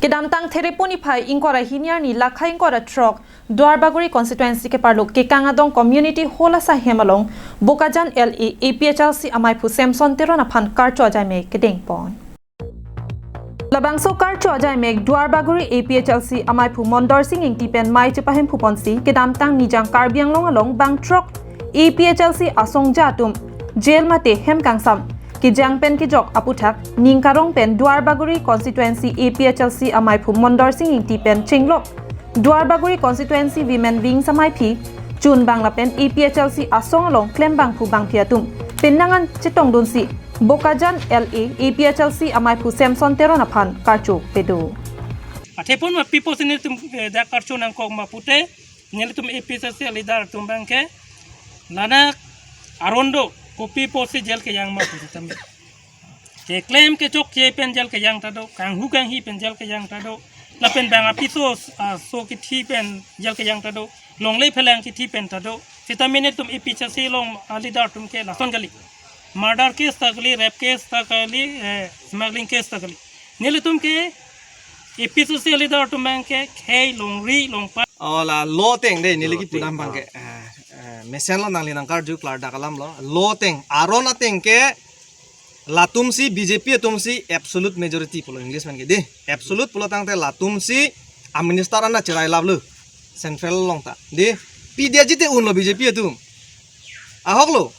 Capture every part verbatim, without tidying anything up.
Kedamtang Thereponi phai ingkoi ra hini arni lakha ingkoi ra throk Duarbagori constituency keparlo Kekang Adong community hall asai hem along Bokajan L A A P H L C amaiphu Samson Teron aphan karcho ajaimek kedengpon. Labangso karcho ajaimek Duarbagori A P H L C amaiphu Mondor Sing Ingti pen mei chepahemphuponsi kedamtang Nijang Karbi Anglong along bang throk A P H L C asongja atum jail mate hem kangsam kejang pen kejok aputhak ning karong pen Duarbagori constituency A P H L C amaiphu Mondor Sing Ingti pen chenglok Duarbagori constituency women wings amaiphi chun bang lapen A P H L C asong along klembangphu bangphi atum penang an chetongdunsi Bokajan L A A P H L C amaiphu Samson Teron aphan karcho pedo. Athe pon ma pi apotsi nelitum, eh, dak karcho nangkok ma pute, nelitum A P H L C leader atum abangke, ladak aron do, kopi apotsi jail kejang ma pute tame. Keklem kechokche pen jail kejang ta do, kanghu kanghi pen jail kejang ta do, lapen bang apiso, ah, so kithi pen jail kejang ta do, longle phelang kithi pen ta do. Seta nelitum A P H L C along, ah, leader atum ke lason kali. Murder case ta kali, rape case ta kali, eh, smuggling case ta kali. Nelitum ke A P H L C leader atum abangke khei longri longpa. Oh, la law ateng de, neli law kipu ateng abangke. Ah, eh, mesen lo nangli nangkarju klardak alam lo. Law ateng, aron ateng ke latumsi B J P atumsi absolute majority pulo English man ke de. Absolute pulo tangte latumsi a minister ana cherai laplo. Central along ta. De, pidetji te unlo B J P atum. Ahok lo.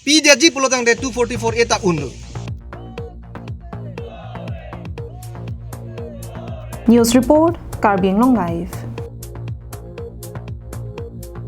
Pidetji pulo tangte two forty-four A ta unlo. News report, Karbi Anglong Live.